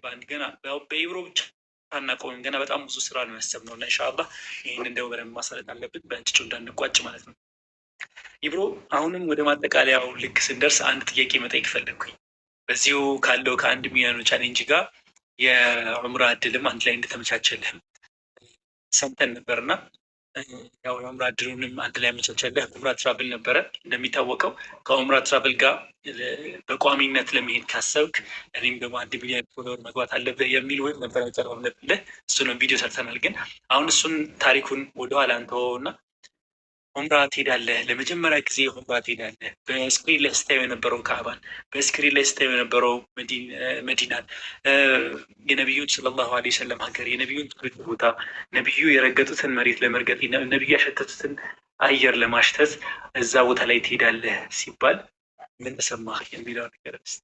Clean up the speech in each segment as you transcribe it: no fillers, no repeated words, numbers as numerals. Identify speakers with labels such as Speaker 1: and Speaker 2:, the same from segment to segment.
Speaker 1: በአንድ ገና በኢብሮ ብቻ አናቆምም። ገና በጣም ብዙ ስራ ነው ያሰብነው እና ኢንሻአላህ ይህንን ደግሞ በደንብ ማሳለጥ አለብን፣ በእንጭጩ እንዳንቋጭ ማለት ነው። ኢብሮ፣ አሁንም ወደ ማጠቃለያው ልክ ስንደርስ አንድ ጥያቄ መጠየቅ ፈለግኩኝ። በዚሁ ካለው ከ1 ሚሊዮኑ challenge ጋር የዑምራ እድልም አንድ ላይ እንደተመቻቸልህም ሰምተን ነበር እና ያው የዑምራ እድሉንም አንድ ላይ ያመቻቸልህ ዑምራ Travel ነበረ። እንደሚታወቀው ከዑምራ Travel ጋር በቋሚነት ለመሄድ ካሰብክ እኔም ደግሞ 1 ሚሊዮን follower መግባት አለብህ የሚል ወይም ነበር ያቀረብንልህ። እሱንም ቪዲዮ ሰርተናል። ግን አሁን እሱን ታሪኩን ወደኋላ እንተወውና ዑምራ ትሄዳለህ። ለመጀመሪያ ጊዜ ዑምራ ትሄዳለህ። በ screen ላይ ስታየው የነበረው ካዕባን፣ በ screen ላይ ስታየው የነበረው መዲናን፣ የነቢዩን ሰለላሁ ዐለይሂ ወሰለም ሀገር፣ የነቢዩን ትውልድ ቦታ፣ ነቢዩ የረገጡትን መሬት ለመርገጥ፣ ነቢዩ ያሸተቱትን አየር ለማሽተት እዛ ቦታ ላይ ትሄዳለህ ሲባል ምን ተሰማህ የሚለው ነገር እስኪ።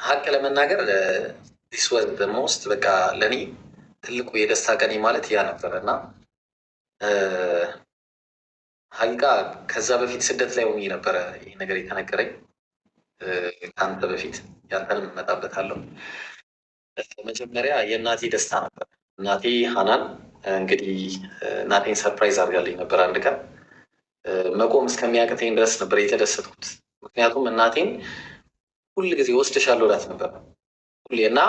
Speaker 2: ሀቅ ለመናገር this was the most በቃ ለእኔ ትልቁ የደስታ ቀኔ ማለት ያ ነበረ። እና ሀቂቃ ከዛ በፊት ስደት ላይ ሆኜ ነበረ ይህ ነገር የተነገረኝ ከአንተ በፊት። ያንተንም እመጣበታለሁ። መጀመሪያ የእናቴ ደስታ ነበር። እናቴ ሀናን እንግዲህ እናቴን surprise አድርጋልኝ ነበር። አንድ ቀን መቆም እስከሚያቅተኝ ድረስ ነበር የተደሰትኩት። ምክንያቱም እናቴን ሁል ጊዜ ወስድሻለሁ እላት ነበር ሁሌ እና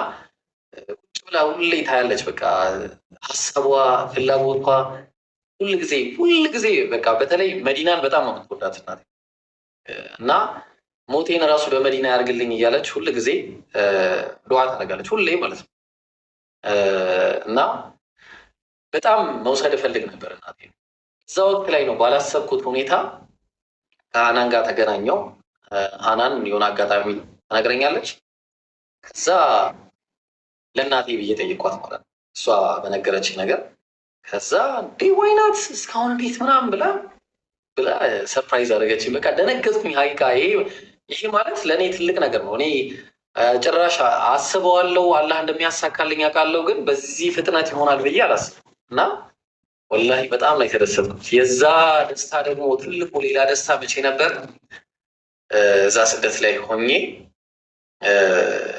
Speaker 2: ቁጭ ብላ ሁሌ ታያለች። በቃ ሀሳቧ፣ ፍላጎቷ ሁል ጊዜ ሁል ጊዜ በቃ በተለይ መዲናን በጣም ነው የምትወዳት እናቴ እና ሞቴን ራሱ በመዲና ያርግልኝ እያለች ሁል ጊዜ ዱዓ ታደርጋለች፣ ሁሌ ማለት ነው። እና በጣም መውሰድ እፈልግ ነበር እናቴ። እዛ ወቅት ላይ ነው ባላሰብኩት ሁኔታ ከሀናን ጋር ተገናኘው። ሀናን የሆነ አጋጣሚ ተነግረኛለች። ከዛ ለእናቴ ብዬ ጠየኳት ማለት ነው፣ እሷ በነገረችኝ ነገር። ከዛ እንዴ why not፣ እስካሁን እንዴት ምናምን ብላ ብላ surprise አደረገችኝ። በቃ ደነገጥኩኝ። ሀቂቃ ይሄ ማለት ለእኔ ትልቅ ነገር ነው። እኔ ጭራሽ አስበዋለሁ፣ አላህ እንደሚያሳካልኝ አውቃለሁ፣ ግን በዚህ ፍጥነት ይሆናል ብዬ አላስብም። እና ወላሂ በጣም ነው የተደሰትኩት። የዛ ደስታ ደግሞ ትልቁ ሌላ ደስታ መቼ ነበር? እዛ ስደት ላይ ሆኜ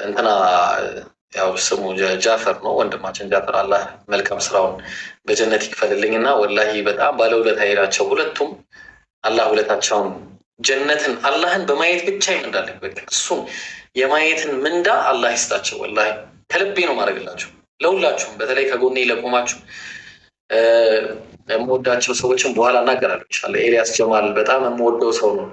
Speaker 2: እንትና ያው ስሙ ጃፈር ነው፣ ወንድማችን ጃፈር፣ አላህ መልካም ስራውን በጀነት ይክፈልልኝ እና ወላሂ በጣም ባለውለታዬ ናቸው ሁለቱም። አላህ ውለታቸውን ጀነትን አላህን በማየት ብቻ ይመንዳልኝ። በቃ እሱን የማየትን ምንዳ አላህ ይስጣቸው። ወላሂ ከልቤ ነው ማድረግላቸው ለሁላችሁም፣ በተለይ ከጎኔ ለቆማችሁ የምወዳቸው ሰዎችን በኋላ እናገራለሁ። ኢንሻላህ ኤልያስ ጀማል በጣም የምወደው ሰው ነው።